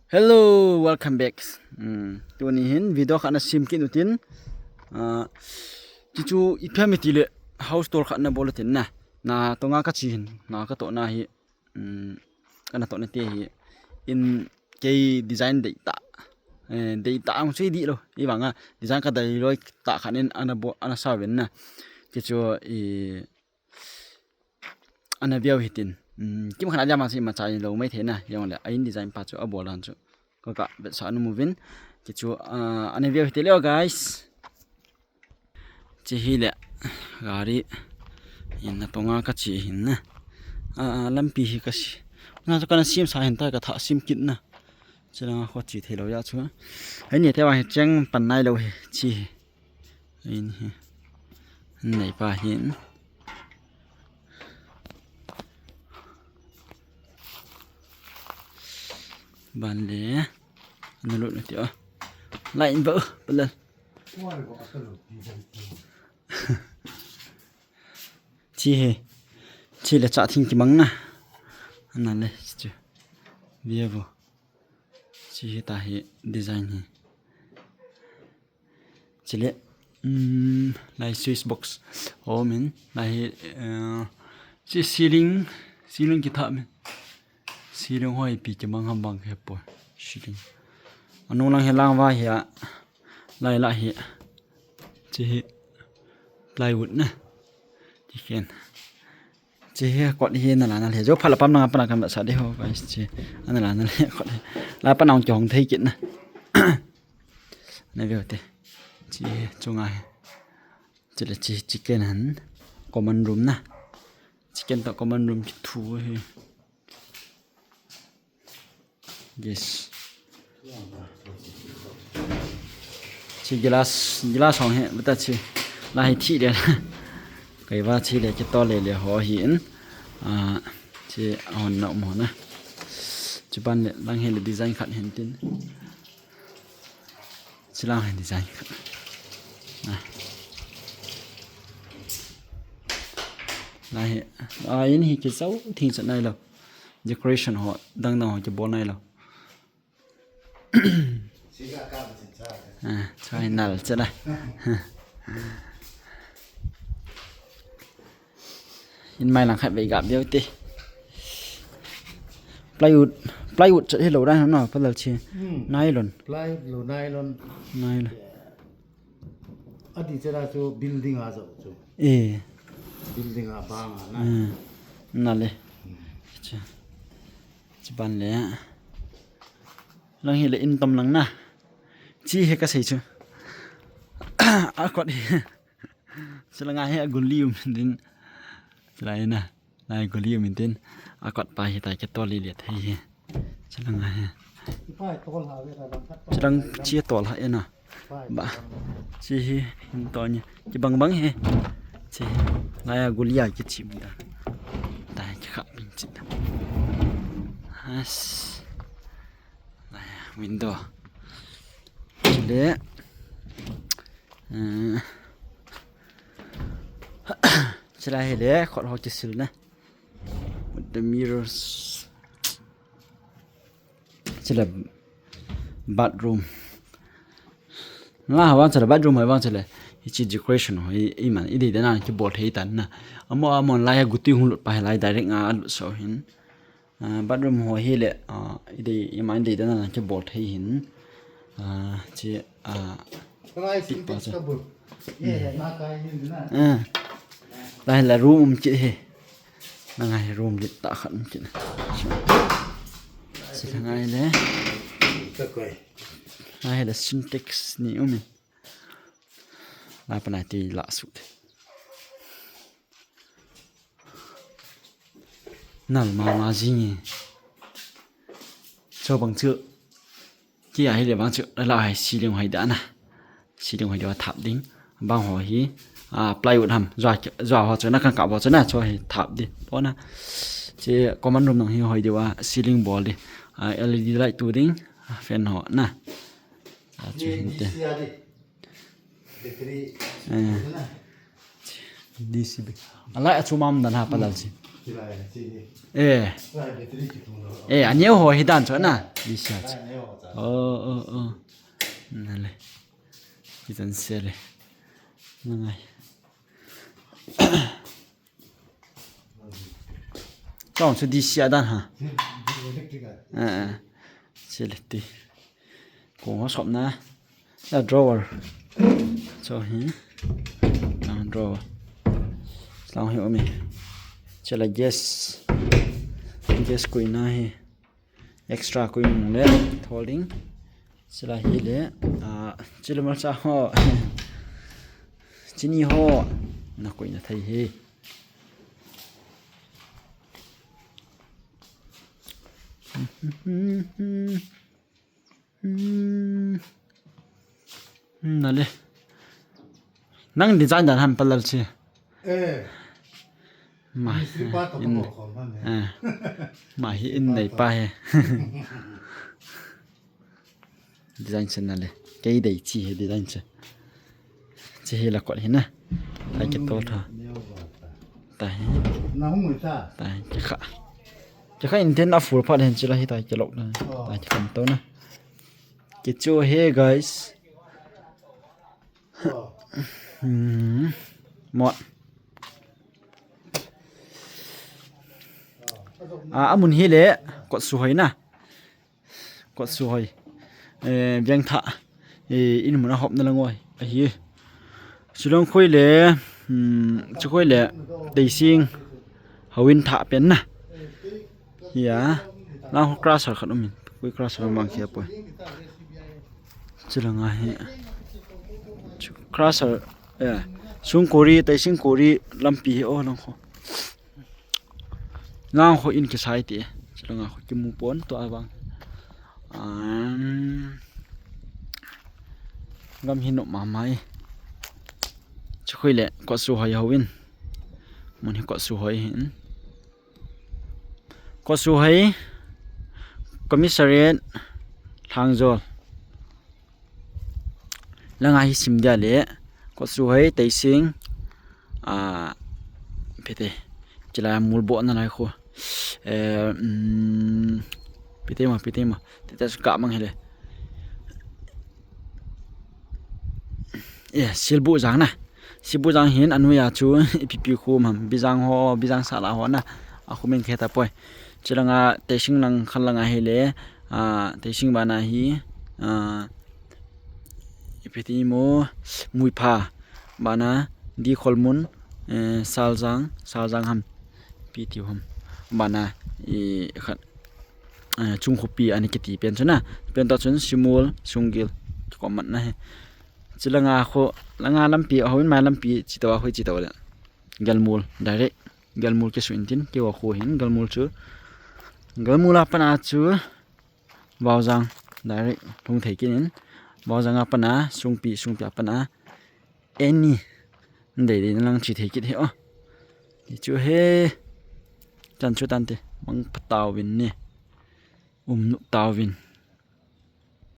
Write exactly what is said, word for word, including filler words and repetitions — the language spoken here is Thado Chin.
Hello, welcome back. Hmm, tuni hin video khat na sem kit utin. Ah, kichu ipi ham itile house tour khat na bol utin na. Na tonga kache hin, na katohna hi, hmm, kana tohna te hi in kei design deitah. Eh, deitah ang sei di lo. Ivanga design kadei loi tah khat in ana bol, ana sa uvin na. Kichu i ana veu hitin. Hmm, kimkhat a jama si machai lo mai thei na. Jongle a in design pa chu abol dan chu ka, ka vetsah nom uvin. Kichu, ah, ana veu hite leo, guys. Che hile gari in na tonga kache hin na. Ah, lampi hi kasi. Na chu kana sem sa hin ta, katha sem kit na. Che langa kho che thei lo ya chu. Ahi ni te vang hi cheng pan nai lo hi che hi. Ahi ni hi. Nei pa hin. Ban le. Ana lut na ti o. Lai in ba u, palal. Che hi. Che le cha thing kimang na. Ana le chu. Vievo. Che hi ta hi design hi. Chule, um, lai switch box. Ho min, lai hi, eh, che ceiling, ceiling kitha min. Ceiling ho ipi kimang ham bang hepo. Ceiling. Anung lang hi lang va hi a. Lai la hi. Che hi plywood na. Che ken. Che hi kot hi na la na le. Jo phala pam na pa na kam sa de ho, guys, che. Ana la na le kot hi. La pa na ong kihong thei kit na. Na veu te. Che chunga hi. Che le che, che ken han. Common room na. Che ken to common room kithu hi. Yes. Che glass, glass hong hi, bata che. La hi thi le. Kei va che le, kitol le le ho hi in. Ah, che hon na um ho na. Che ban le, lang hi le design khat hin tin. Che lang hi design khat. Ah. La hi, ah, in hi kisau thing chat nai lo. Decoration ho, dang dang ho kibol nai lo. Ah, chai nal chana. In mai lang khat vei gap deu te. Plywood, plywood chat hi lo dan no, palal che. Hmm. Nylon. Plywood lo nylon. Nylon. Ati chera chu building a jao chu. Eh. Building a bang a na. Hmm. Na le. Hmm. Che. Che ban le. Lang hi le in tom lang na. Che hi kasei chu. A kot hi. Che langa hi a guli um din. Che lai na. Lai guli um din. A kot pa hi ta ke toli le thei hi. Che langa hi. Che lang che tol ha e na. Ba. Che hi hin to ni. Kibang bang hi. Che hi. Lai a guli a kichim da. Ta kikha min chi da. Has. Lai a window. Chule. Eh, chulai hi le, khut ho kisil na. With the mirrors. Chule bathroom. Nga ha vang chule bathroom ha vang chule. Hiche decoration ho, i, i man, i dei dan a kibol thei tan na. Amo, amo lai a guti hung lut pa hi lai direct nga lut so hin. Ah, bathroom ho hi le, ah, i dei, i man dei dan a kibol thei hin. Ah, che, ah, Kalai tik pa sintex che. Kabul. Ye, ye, na kai hin na. Ah. Lai la room um kit hi. Na ngai room lit ta khat um kit. Che la ngai le. Ka koi. Ngai le sintex ni um in. La pa nai ti la su. Nal mama jing e. Chubang chu. Kei a hi le bang chu la hai ceiling hoi da na. Ceiling hoi da thap ding. Bang ho hi, ah, plywood ham. Jua, jua ho chu na kan ka bo chu na chu hi thap di. Bo na. Che common room nang hi hoi di wa ceiling bol di. Ah, L E D light tu ding. Ah, fan ho na. Ah, chu hin te. Eh. D C B. Alai achu mam dan ha palal chi. Eh. Eh, aneo ho hi dan chu na. Di sia chu. Oh, oh, oh. Nale. Hi dan se le. Nangai. Chong chu di sia dan ha. Eh, eh. Se le ti. Kong ho sop na. A drawer. Cho hi. A drawer. Lang hi umi. Chela gas. Gas koina hi. Extra koi mong le. Thol ding. Chela hi le. A, chela malcha ho. Chini ho. Na koina thei hi. Hmm. Hmm, nale. Nang design dan ham palal chi. Eh. Ma. Mistri pa to In, ko khom ham he. Eh. Ma hi in nei pa he. Design chen nale. Kei dei chi he design chen. Chi hi la kot hi na. Ai ke to tha. Neo ba ta. Ta hi. Na hung ta. Ta hi ke kha. Ke kha in ten a full part hen chi la hi ta ke lok na. Oh. Ta ke kan to na. Ke chu he guys. Oh. Hmm. Mo. A, amun hi le kot su hoi na. Kot su hoi. Eh, biang tha. Eh, in mun a hop na la ngoi. Ahi. Sulong khoi le, hmm, chu khoi le, Teising. Hawin tha pen na. Ya. Na ho crusher khat umin. Koi crusher mang khia poi. Chilanga hi. Chu crusher, eh, sung kori, Teising kori, lampi hi o lang kho. Ngang ho in kisai ti. Chilanga ho kimu pon to avang. Um, gam hi no mamai. Chu khoi le, kot su hoi hawin. Mun hi kot su hoi hin. Kot su hoi, Commissariat, Lhangjol. Langa hi sim dia le, kot su hoi, Teising, a, pete, chila mul bo na lai kho. Eh, mm, pete ma, pete ma, tete su ka mang hele. Eh, Silbu jang na. Sibu jang hin anu ya chu ipi pi khu mam, Bijang ho, Bijang sala ho na. A khu min khe ta poi. Chilanga Teising lang khan langa hi le, a, Teising bana hi, a, ipi ti mo, Muipha bana, Di Kholmun, eh, Saljang, Saljang ham, pi ti ham. Bana, i khat, eh, Chungkhopi ani kiti pen chu na. Pen ta chun Simul, Sunggil, ko mat na he. Chilanga kho, langa lampi, a hawin mai lampi, chitawa khoi chitawa le. Galmul, direct. Galmul ke su intin, ke wa kho hin, Galmul chu. Galmul a pana chu, Vaojang, direct, lhung thei kinin. Vaojang a pana, Sungpi, Sungpi a pana. Any. Dei dei lang chi thei kit he o. Ni chu he. Chan chu tante, mang patawin ni. Um nu tawin.